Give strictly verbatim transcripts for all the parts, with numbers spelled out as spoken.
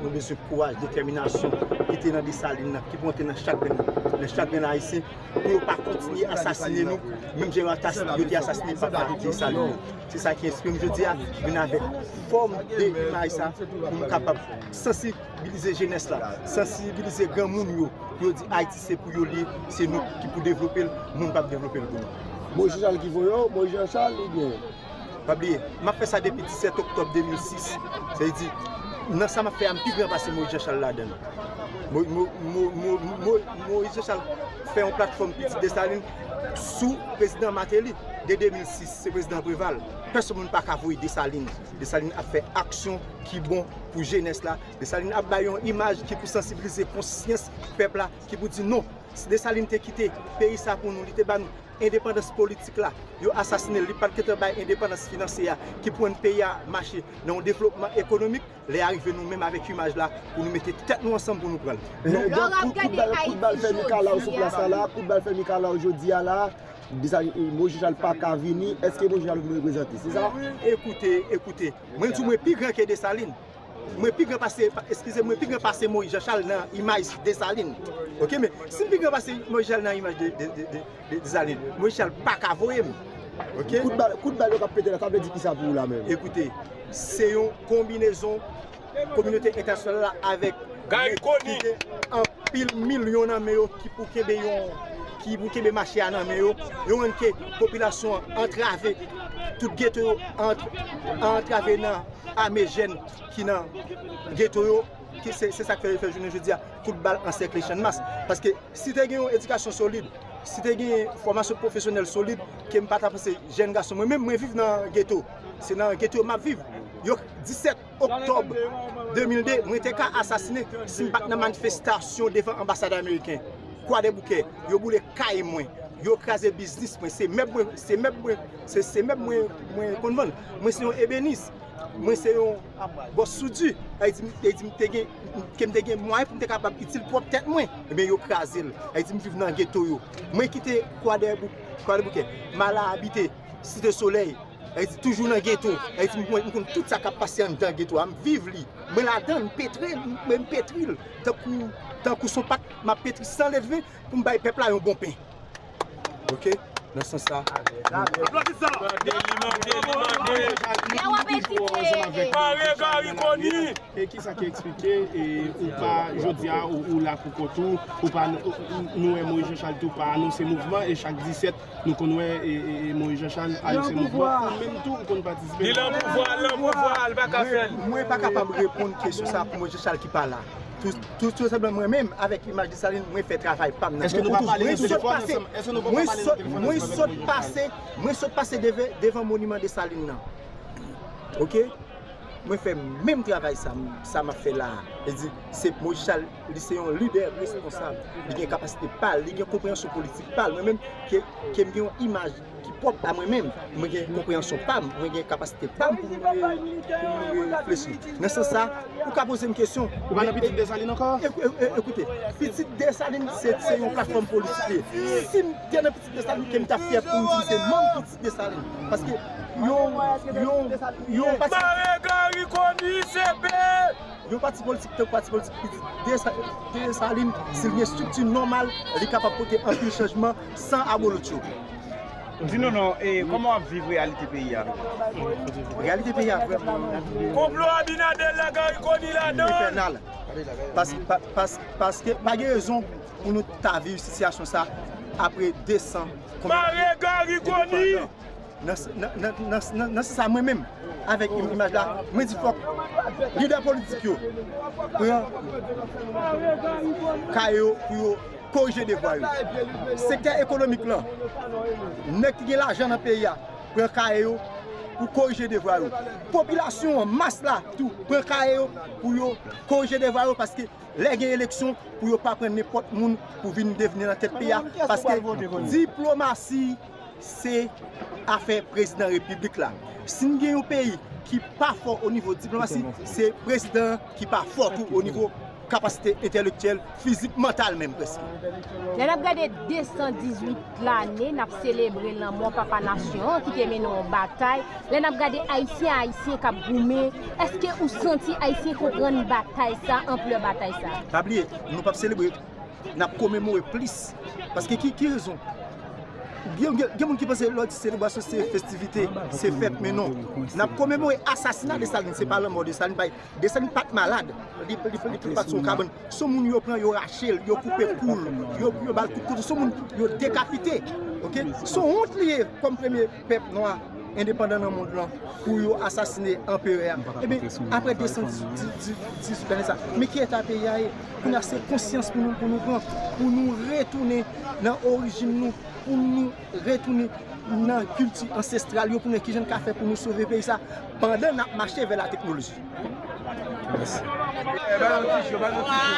nou bezwen kouraj, detèminasyon ki te nan Desalin nan, ki pou antre nan chak grenn, nan chak grenn Ayisyen, pou yo pa kontinye asasinen nou, menm jan yo atas-, yo te asasinen papa Desalin yo. Se sa ki enspire m jodi a, vin avèk fòm de imaj sa, pou m kapab sansibilize jenès la, sansibilize granmoun yo, pou yo di Ayiti se pou yo l ye, se nou ki pou devlope l, moun p ap devlope l pou nou. Moyiz Jan Chal ki voye w, Moyiz Jan Chal oubyen? Pa bliye, m ap fè sa depi disèt oktòb de mil sis. Sa vle di, nan sa m ap fè a, m pi gran pase Moyiz Jan Chal ladan l. Mo-, mo-, mo-, mo-, mo-, Moyiz Jan Chal fè yon platfòm Pitit Desalin sou prezidan Martelly de de mil sis, se prezidan Preval. Pèsonn moun pa ka voye Desalin. Desalin ap fè aksyon ki bon pou jenès la. Desalin ap bay yon imaj ki pou sansibilize konsyans pèp la, ki pou di non, si Desalin te kite peyi sa pou nou, li te ba nou endepandans politik la, yo asasinen l, li pa t gentan bay endepandans finansye a, ki pou rann peyi a mache nan yon devlopman ekonomik. Lè a rive nou menm avèk imaj la, pou nou mete tèt nou ansanm pou nou pran l. Donk, kout, kout bal, kout bal fè mikalaw sou plas la la, kout bal fè mikalaw jodi a la, Desalin, Moyiz Jan Chal pa ka vini, èske Moyiz Jan Chal vin reprezante, se sa? Ekoute, ekoute, mwen di w mwen pi gran ke Desalin. Mwen pi gran pase, eskize, mwen pi gran pase Moyiz Jan Chal nan imaj Desalin. Oke, men si m pi gran pase Moyiz Jan Chal nan imaj de, de, de, de, de Desalin, Moyiz Jan Chal pa ka voye m. Oke? Kout bal, kout bal yo k ap pete la, sa vle di kisa pou ou la menm? Ekoute, se yon konbinezon kominote entènasyonal la avèk Gary Conille, anpil milyon nan men yo ki pou kenbe yon, ki pou kenbe mache a nan men yo. Yo rann ke popilasyon an antrave, tout geto yo ant-, antrave nan ame jèn ki nan geto yo, ki se, se sa k fè, fè jounen jodi a, kout bal ansèkle Channmas. Paske si te gen yon edikasyon solid, si te gen fòmasyon pwofesyonèl solid, ke m pa ta panse jèn gason. Mwen menm, mwen viv nan geto. Se nan geto m ap viv. Yo, disèt oktòb, De mil de, mwen te ka asasinen si m pa t nan manifestasyon devan anbasad ameriken. Kwadèboukè, yo boule kay mwen, yo kraze biznis mwen, se mèb mwen, se mèb mwen, se, se mèb mwen, mwen konn vann. Mwen se yon ebenis, mwen se yon bòs soudi. Sa vle di, sa vle di m te gen, ke m te gen mwayen pou m te kapab itil pwòp tèt mwen. Ebyen, yo kraze l. Sa vle di, m viv nan geto yo. Mwen kite Kwadèbou-, Kwadèboukè, m al abite Site Solèy. Sa vle di, toujou nan geto. Sa vle di, m konn, m konn tout sa k ap pase anndan geto a. M viv li. Mwen ladan l, m petre l, mwen m petri l. Tankou, tankou s on pat, m ap petri san ledven pou m bay pèp la yon bon pen. Oke? Nan sans sa. Mande li, mande li, mande. Lè w ap etidye, e, Mare Gary Conille. E kisa ki eksplike, e, ou pa, jodi a, ou, ou la pou kont ou, ou pa, ou, ou, nou wè Moïse Jean Charles tou pa anonse mouvman, e chak disèt, nou konn wè, e, e, e, Moïse Jean Charles anonse mouvman, ou menm tou, ou konn patisipe. Li lan pouvwa, li lan pouvwa, li pa ka fè l. Mwen, mwen pa kapab reponn kesyon sa pou Moïse Jean Charles ki pa la. Tou, tou, tou senpleman, mwen menm, avèk imaj Desalin, mwen fè travay pa m nan. Èske nou pa pale nan telefòn ansanm? Èske nou pa pale nan telefòn ansanm avèk Moïse Jean Charles? Mwen sot pase, mwen sot pase devan, devan moniman Desalin nan. Oke? Mwen fè menm travay sa, sa m ap fè la a. Vle di, se Moïse Charles, li se yon lidè responsab. Li gen kapasite pa l, li gen konpreyansyon politik pa l. Mwen menm, ke, ke m gen yon imaj ki pwòp a mwen menm, mwen gen konpreyansyon pa m, mwen gen kapasite pa m pou mwen, pou mwen reflechi. Nan sans sa, ou ka poze m kesyon. Ou pa nan Pitit Desalin ankò? E, e, e, ekoute, Pitit Desalin, se, se yon platfòm politik li ye. Si m te nan Pitit Desalin, ke m ta fyè pou m di se manm Pitit Desalin. Paske yon, yon, yon pati, Mare Gary Conille, se pe yon pati politik tankou pati politik Pitit Desa-, Desalin, si l gen estrikti nòmal, li kapab pote anpil chanjman san abolotcho. Di nou non, e kòman w ap viv reyalite peyi a? Reyalite peyi a vrèman. Konplo Abinader la, Gary Conille ladan l. Enfènal. Pas-, pa-, pas-, paske pa gen rezon pou nou ta viv sitiyasyon sa apre de san konbyen Mare Gary Conille! Nan, nan, nan sans sa, mwen menm, avèk im-, imaj la, mwen di fòk lidè politik yo pran kaye yo pou yo korije devwa yo. Sektè ekonomik lan, nèg ki gen lajan nan peyi a, pran kaye yo pou korije devwa yo. Popilasyon an, mas la, tou, pran kaye yo pou yo korije devwa yo, paske lè gen eleksyon, pou yo pa pran nenpòt moun pou vin devni nan tèt peyi a, paske diplomasi se afè prezidan repiblik la. Si n gen yon peyi ki pa fò o nivo diplomasi, se prezidan an ki pa fò tou o nivo kapasite entèlektyèl, fizik, mantal menm prèske. Lè n ap gade de san dizuit lane, n ap selebre lanmò papa nasyon an ki te mennen yon batay. Lè n ap gade Ayisyen, Ayisyen k ap goumen, èske ou santi Ayisyen konprann batay sa, anplè batay sa? Pa bliye, nou p ap selebre, n ap komemore plis. Paske ki, ki rezon? Gen, gen, gen moun ki panse lè w di selebrasyon se festivite, se fèt, men non. N ap komemore asasina Desalin, se pa lanmò Desalin. Desalin pa t malad, li, li, li, li pa t sou kabann. Se yon moun yo pran, yo rache l, yo koupe kou l, yo, yo ba l kout kouto. Se yon moun yo dekapite. Oke? Se yon wont li ye kòm premye pèp nwa endepandan nan mond lan pou yo asasine anperè a. Ebyen, apre de san dizuit lane sa, men ki eta peyi a ye? Kounye a se konsyans pou nou, pou nou pran, pou nou retounen nan orijin nou, pou nou retounen nan kilti ansestral yo, pou nou wè kijan n ka fè pou nou sove peyi sa pandan n ap mache vè la teknoloji. Mèsi. Eh, ba nou ti cho, ba nou ti cho.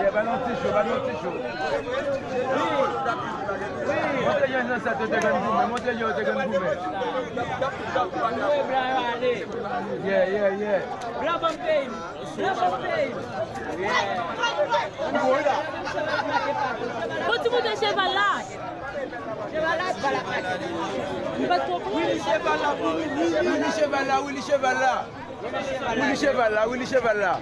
Eh, ba nou ti cho, ba nou ti cho. Montre yo nan sa te te konn goumen, montre yo te konn goumen. Yeah, yeah, yeah. Blan ban m peyi m. Blan ban m peyi m. Bon, ti moute cheval la. Cheval la, cheval la. M pa t konprann. Willy cheval la, Willy, Willy, Willy cheval la, Willy cheval la. Willy cheval la, Willy cheval la.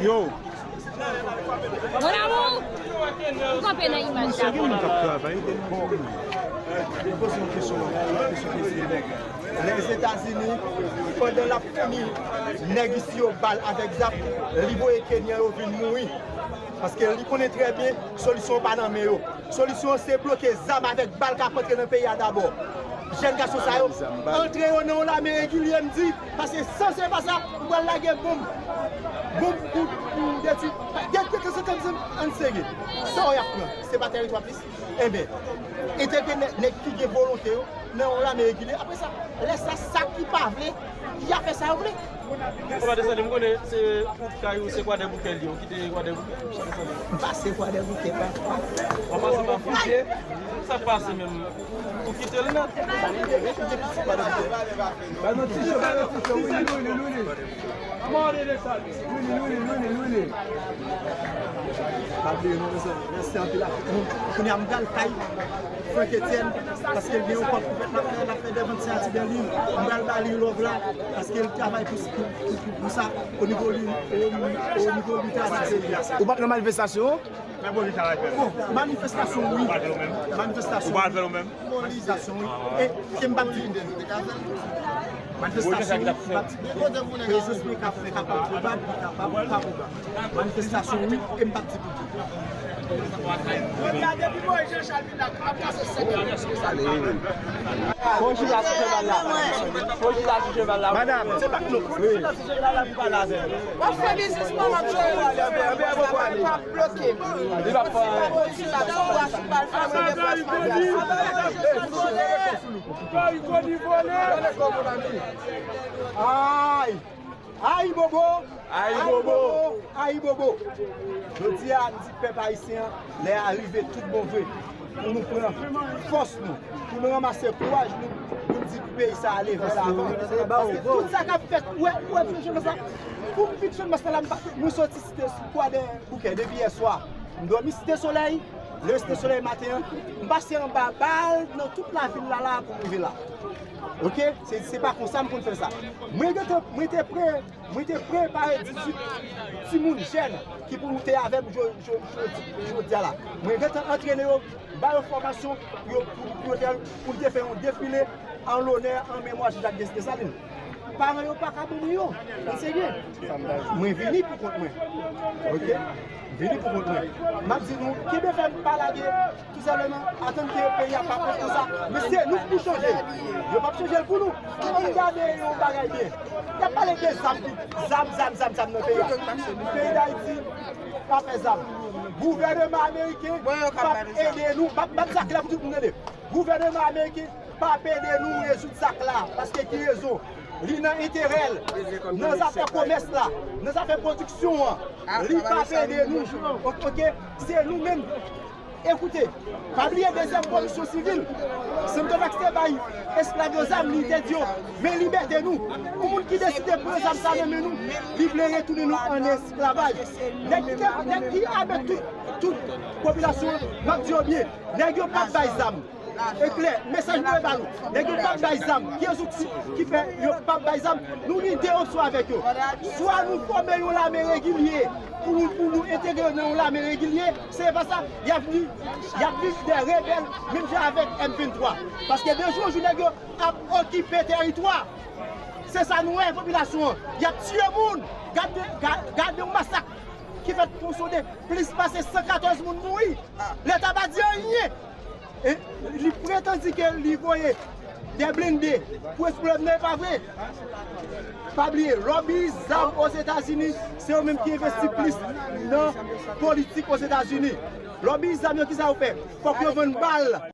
Yo. Mon amour, ou kanpe nan imaj la. Mesye, gen moun k ap travay, gen moun. Bon, mwen poze yon kesyon, yon kesyon ki serye. Lèzetazini, pandan l ap founi nèg isi yo bal avèk zam, li voye Kenyan yo vin mouri. Paske li konnen trè byen, solisyon an pa nan men yo. Solisyon an se bloke zam avèk bal k ap antre nan peyi a dabò. Jèn gason sa yo, antre yo nan yon lame regilye, m di, paske san se pa sa, ou pral lage bonm, bonm pou, pou detwi. Gen, gen, gen, gen, gen, ann serye. Sa w ap pran, se pa tèritwa plis? Enben, entegre nè-, nèg ki gen volonte yo nan yon lame regilye. Apre sa, lè sa, sa ki pa vle, y a fè sa yo vle. Ou pa desann, m konnen se ou kay ou se Kwadèboukè li ye, ou kite Kwadèboukè, ou pa desann. M pase Kwadèboukè, pa. Ou pase pa Foutye, sa k pase menm? Ou kite l nèt. Ba nou ti cho, ba nou ti cho, wi, wi, wi, wi, wi. Mande de sa. Wi, wi, wi, wi, wi, wi. Pa bliye non, mèsi anpil. Kounye a m pral kay Franck Etienne, paske l gen yon kòb pou fèt, l ap fè, l ap fè de vant siyati Bèlin. M pral ba li love la, paske l travay pou, pou, pou, pou sa, o nivo li, o, o nivo li travay. Ou pa t nan manifestasyon an? Bon, manifestasyon, wi. Ou pa t fè l ou menm? Manifestasyon, wi. Mobilizasyon, wi. E, e m p ap di. Manifestasyon, wi, m p ap di. Prezans mwen k ap fè, k ap pwobab, li kapab, li pa pwobab. Manifestasyon, wi, e m p ap di pou ki. Fò w chita sou cheval la. Fò w chita sou cheval la. Madanm, se pa nou. Wi. W ap fè biznis mwen, w ap jwe. W ap bloke m. Li p ap fè anyen. Ay! Ayibobo! Ayibobo! Ayibobo! Jodi a, m di pèp ayisyen an, lè a rive tout bon vre pou nou pran fòs nou, pou nou ranmase kouraj nou, pou n di peyi sa ale vè lavan. Paske tout sa k ap fèt, ou wè, ou wè, jodi sa, pou m vin jwenn mwen la, m pa, mwen soti Site Kwadèboukè depi yè swa. M dòmi Site Solèy, leve Site Solèy maten an, m pase anba bal nan tout lavil la, la pou m rive la. Oke? Se, se pa konsa m konn fè sa. Mwen gentan, mwen te pre, mwen te prepare dizuit timoun jèn ki pou te avè m jo-, jo-, jodi, jodi a la. Mwen gentan antrene yo, ba yo fòmasyon pou yo, pou, pou yo te, pou n te fè yon defile an lonè, an memwa Jean Jacques Desalin. Paran yo pa ka ban mwen yo. Mwen serye. Mwen vini pou kont mwen. Oke? Vini pou kont mwen. M ap di nou, kenbe fèm, pa lage, tou senpleman, atann ke peyi a pa pran konsa. Men se nou k pou chanje l. Yo p ap chanje l pou nou. Ann gade yon bagay byen. Y ap pale de zam, zam, zam, zam, zam nan peyi a. Peyi Dayiti pa fè zam. Gouvènman ameriken p ap ede nou. M ap, m ap di sa klè pou tout moun tande. Gouvènman ameriken p ap ede nou rezoud sa k la. Paske ki rezon? Li nan enterè l. Nan zafè komès la, nan zafè pwodiksyon an, li p ap ede nou. Oke, se nou menm. Ekoute, pa bliye dezyèm komisyon sivil. Sentènaks te bay esklav yo zam, li te di yo, men libète nou. Yon moun ki deside pran zam sa nan men nou, li vle retounen nou an esklavaj. Nèg ki te, nèg ki abèt tout, tout popilasyon an, m ap di yo byen, nèg yo p ap bay zam. E klè, mesaj mwen ba nou. Nèg yo p ap bay zam. Ki zouti ki fè yo p ap bay zam? Nou ni de opsyon avèk yo. Swa nou fòme yon lame regilye pou, pou nou entegre yo nan yon lame regilye, se pa sa, y ap viv, y ap viv de rebèl, menm jan avèk M venntwa. Paske de jou an jou, nèg yo ap okipe tèritwa. Se sa nou wè, popilasyon an. Y ap tiye moun. Gade, ga-, gade yon masak ki fèt Pon Sonde, plis pase san katòz moun mouri. Leta pa di anyen. E li pretann di ke li voye de blende pou eksplode, men e pa vre. Pa bliye, lòbi zam Ozetazini, se yo menm ki envesti plis nan politik Ozetazini. Lòbi zam yo, kisa yo fè? Fòk yo vann bal.